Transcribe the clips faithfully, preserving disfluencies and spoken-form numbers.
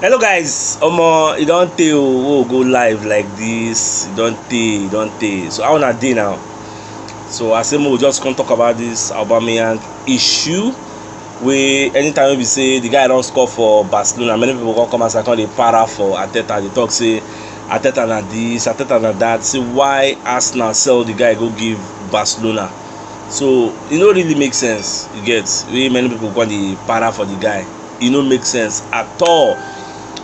Hello guys, omo, e don tey o, we go live like this, e don tey, e don tey. So how una dey now? So I say make we just come talk about this Aubameyang issue. Wey anytime wey be say the guy don score for Barcelona, many people come come outside come dey para for Arteta, dey talk say Arteta na this, Arteta na that. Say why Arsenal sell the guy go give Barcelona? So e no really make sense. You get wey many people come dey para for the guy. E no make sense at all.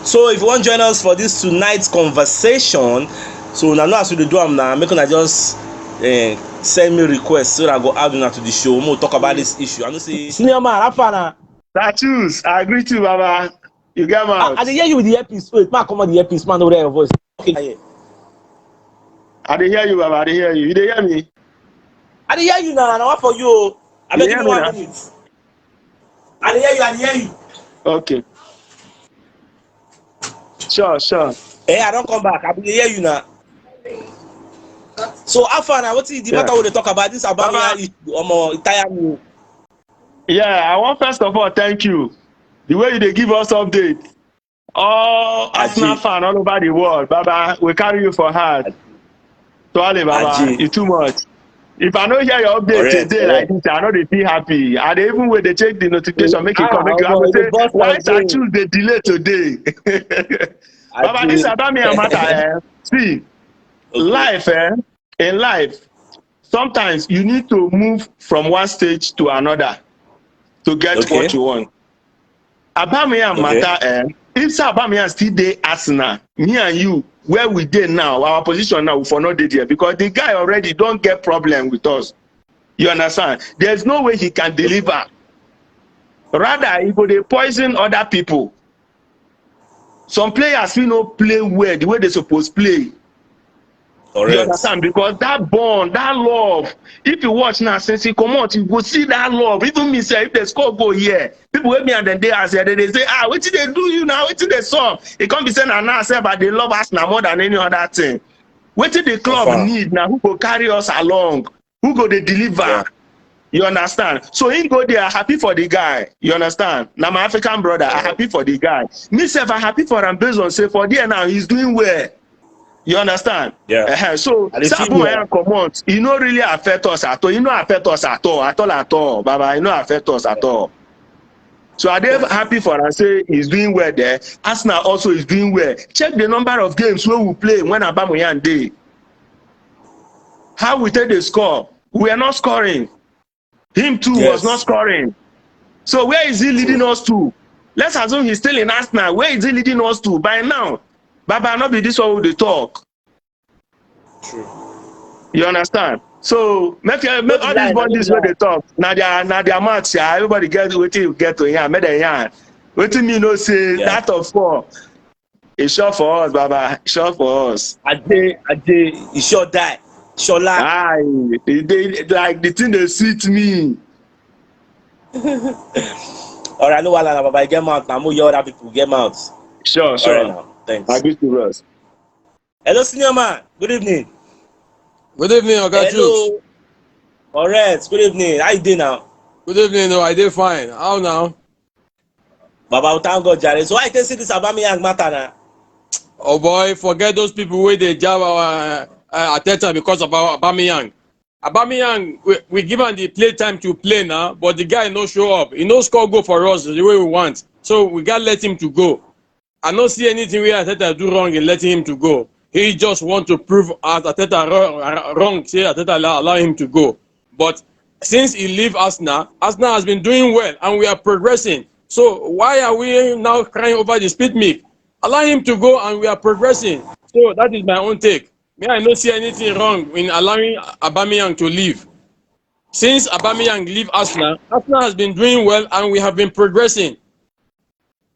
So if you wan join us for this tonight conversation, so una know as we dey do am na, make una just uh, send me request so that I go add una to the show. Make we talk about this issue. I know say senior man, how far na? Status, I agree to you, Baba. You get mouth. I, I dey hear you with the earpiece. Wait, man, come on the earpiece, man, no hear your voice. Okay, yeah. I dey hear you, Baba. I dey hear you. You dey hear me? I dey hear you now. Now what for you? I beg you one minute. I dey hear you. I dey hear you. Okay. Sure, sure. Hey, I don't come back. I dey hear you now. So how far now? What is the matter we dey talk about this Aubameyang issue? Omo, e tire me. Yeah, I want first of all thank you. The way you dey give us update. All Arsenal fan all over the world, Baba, we carry you for heart. Tuale, Baba, you too much. If I no hear your update today like this, I no dey feel happy. I dey even wait dey check the notification, make e come, make you have say why Sir Choose dey delay today. Baba, this Aubameyang matter, eh? See, life, eh? In life, sometimes you need to move from one stage to another to get what you want. Aubameyang matter, eh? If say Aubameyang still dey Arsenal, me and you, where we dey now, our position now, we for no dey there because the guy already don get problem with us. You understand? There's no way he can deliver. Rather, he go dey poison other people. Some players fit no play well the way they suppose play. You understand? Because that bond, that love, if you watch now, since he comot, you go see that love. Even me sef, if they score goal here, people wey me and dem dey as dem dey say, "Ah, wetin dey do you now? Wetin dey sup?" E come be say na now sef I dey love Arsenal more than any other thing. Wetin the club need na who go carry us along, who go dey deliver. You understand? So him go there, I happy for the guy. You understand? Na my African brother, I happy for the guy. Me sef, I happy for am based on say for there now, he's doing well. You understand? Yeah. Uh-huh. So Aubameyang comot, e no really affect us at all. E no affect us at all, at all, at all, Baba. E no affect us at all. So I dey happy for am say he's doing well there. Arsenal also is doing well. Check the number of games wey we play when Aubameyang dey. How we take dey score? We are not scoring. Him too was not scoring. So where is he leading us to? Let's assume he's still in Arsenal. Where is he leading us to by now? Baba, no be this one we dey talk. True. You understand? So make, make all these bodies wey dey talk, na their, na their mouth, yeah. Everybody get wetin you get to yarn, make dem yarn. Wetin me know say that of four, e sure for us, Baba, e sure for us. Aje, Aje, e sure die. Shola. Aye, e dey like the thing dey sweet me. All right, no wahala, Baba, get mouth now. Mo hear other people get mouth. Sure, sure. All right now. Thanks. I greet you, bros. Hello, senior man. Good evening. Good evening, Oga Chooks. Hello. Correct. Good evening. How you dey now? Good evening. Oh, I dey fine. How now? Baba, we thank God, jare. So I can see this Aubameyang matter now. Oh boy, forget those people wey dey jab our uh, Arteta because of our Aubameyang. Aubameyang, we, we give am the play time to play now, but the guy no show up. He no score goal for us the way we want. So we gotta let him to go. I no see anything wey Arteta do wrong in letting him to go. He just want to prove Arteta wrong, wrong say Arteta allow, allow him to go. But since he leave Arsenal, Arsenal has been doing well and we are progressing. So why are we now crying over the spit milk? Allow him to go and we are progressing. So that is my own take. Me, I no see anything wrong in allowing Aubameyang to leave. Since Aubameyang leave Arsenal, Arsenal has been doing well and we have been progressing.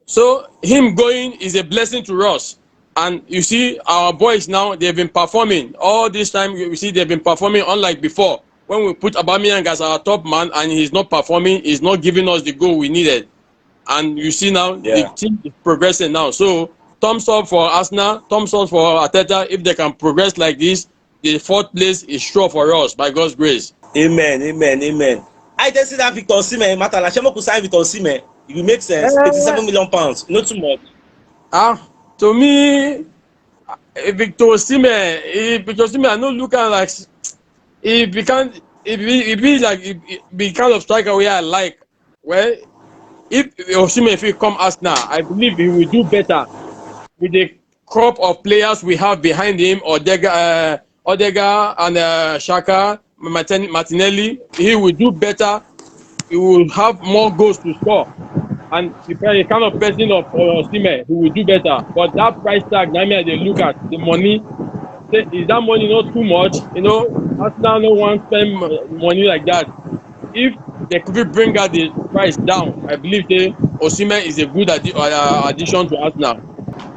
So him going is a blessing to us. And you see, our boys now, they've been performing. All this time, you see, they've been performing unlike before. When we put Aubameyang as our top man and he's not performing, he's not giving us the goal we needed. And you see now, the team is progressing now. So thumbs up for Arsenal, thumbs up for Arteta. If they can progress like this, the fourth place is sure for us by God's grace. Amen, amen, amen. I just see that Victor Osimhen matter. Like, shey make we sign Victor Osimhen. It will make sense. Eh. Eighty-seven million pounds, not too much. Ah, to me, eh, Victor Osimhen, eh, Victor Osimhen, I no look am like s- he become he be, he be like he, he be kind of striker wey I like. Well, if Osimhen fit come Arsenal, I believe he will do better with the crop of players we have behind him, Odega, uh, Odega and uh, Shaka, Martin, Martinelli. He will do better. He will have more goals to score. And the kind the kind of person of uh, Osimhen, he will do better. But that price tag, na me I dey look at the money. Say, is that money not too much? You know, Arsenal no wan spend mo- money like that. If they could bring out the price down, I believe say Osimhen is a good addi- uh, addition to Arsenal.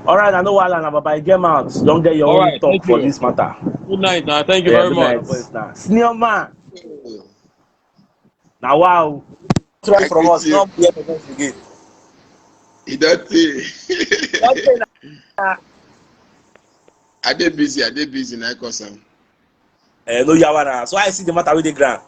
All right, I know why, na Baba, you get mouth. Don't get your All own right, talk thank for you. This matter. Good night, now. Thank you Yeah, very good much. Night, boys. Now, senior man. Now, wow. Try I from greet us. you. Not hear from us again. You don't think? Okay, now. I dey busy. I dey busy. Na cause am. Eh, no yawa na. So I see the matter with the ground.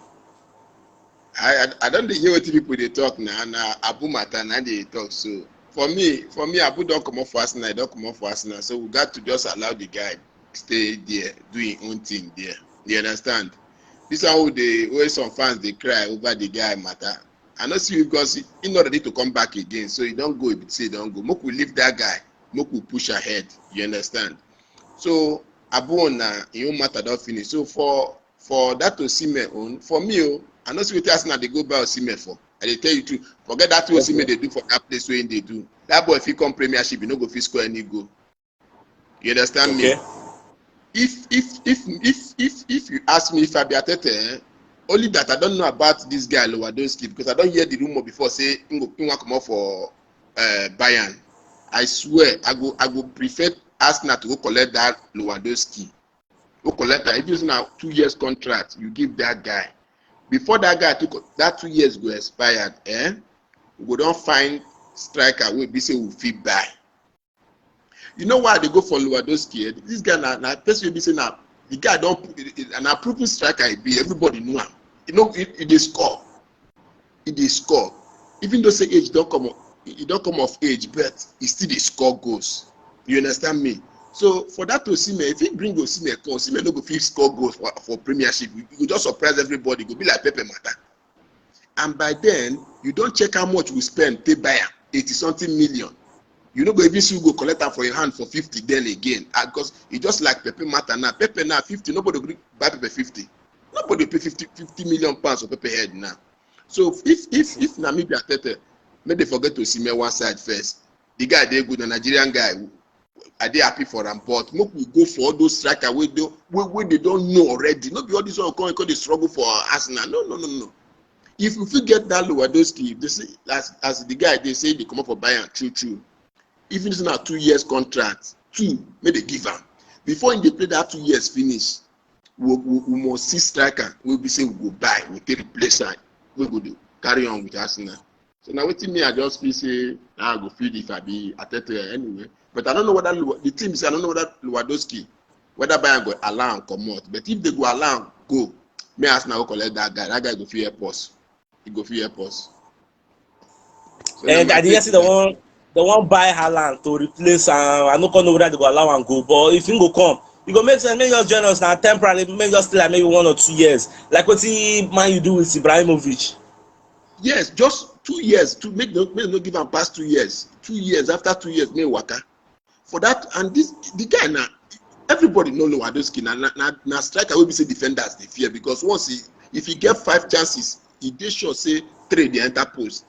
I I, I don't dey hear what people dey talk now. Na Abu matter na dey talk. So for me, for me, Abu don't come up for Arsenal. Don't come up for Arsenal. So we got to just allow the guy stay there, do his own thing there. You understand? This one who dey where some fans dey cry over the guy matter. I no see you because he, he not ready to come back again. So he don't go. He say he don't go. Make we leave that guy. Make we push ahead. You understand? So Abu na him own matter don finish. So for for that Osimhen own, for me, oh, I no see wetin Arsenal dey go buy Osimhen for. I dey tell you true. Forget that thing Osimhen dey do for that place wey he dey do. That boy fit come Premiership, he no go fit score any goal. You understand me? Okay. If if if if if if you ask me if I be Arteta, eh, only that I don't know about this guy Lewandowski because I don't hear the rumor before say he go he wan comot for uh, Bayern. I swear, I go I go prefer Arsenal to go collect that Lewandowski. Go collect am. If it's now two years contract, you give that guy. Before that guy took that two years go expired, eh? We go don find striker wey be say we fit buy. You know why they go for Lewandowski? Eh? This guy na na person wey be say na the guy don an approved striker he be. Everybody know am. You know he, he dey score. He dey score. Even though say age don come, he don come of age, but he still dey score goals. You understand me? So for that Osimhen, if he bring Osimhen come, Osimhen no go fit score goals for, for Premiership. He go just surprise everybody. Go be like Pepe matter. And by then, you don't check how much we spend, pay buy am, eighty something million. You no go even see who go collect am for your hand for fifty then again. Ah, because e just like Pepe matter now. Pepe now fifty, nobody go gree buy Pepe fifty. Nobody pay fifty, fifty million pounds for Pepe head now. So if if if Namibia Tete, make they forget to see me one side first. The guy dey good, a Nigerian guy. I dey happy for am, but make we go for all those striker wey don wey wey they don know already. No be all this one come come dey struggle for Arsenal. No, no, no, no. If we fit get that Lewandowski, if they say as as the guy dey say they comot for Bayern, true true. Even if na two years contract, two make they give am. Before he dey play that two years finish, we we, we must see striker wey be say we go buy, we take replace am, wey go dey carry on with Arsenal. So na wetin me I just feel say na I go feel if I be Arteta anyway. But I don't know whether Lewa- the team say I don't know whether Lewandowski, whether Bayern go allow am comot. But if they go allow am go, me Arsenal go collect that guy. That guy go fit help us. He go fit help us. So na And my I dey hear take say be they that. wan they wan buy Haaland to replace am. I no come know whether they go allow am go, but if he go come, e go make sense. Make just join us now temporarily. Make just stay like maybe one or two years, like wetin Man U do with Ibrahimovic. Yes, just two years. To make no make no give am pass two years. Two years after two years, make waka for that. And this the guy na everybody know Lewandowski na na na, na striker wey be say defenders dey fear because once he if he get five chances, he dey sure say three dey enter post,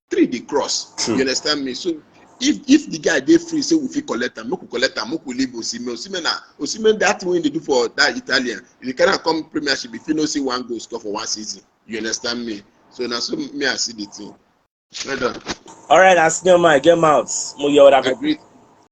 three dey cross. True. You understand me? So if if the guy dey free, say we fit collect am, make we collect am, make we leave Osimhen. Osimhen na Osimhen that thing wey he dey do for that Italian, if he carry am come Premiership, if he no see one goal score for one season, you understand me? So na so me I see the thing. Well done. All right, as senior man, get mouth. Mo hear what I happen. agree.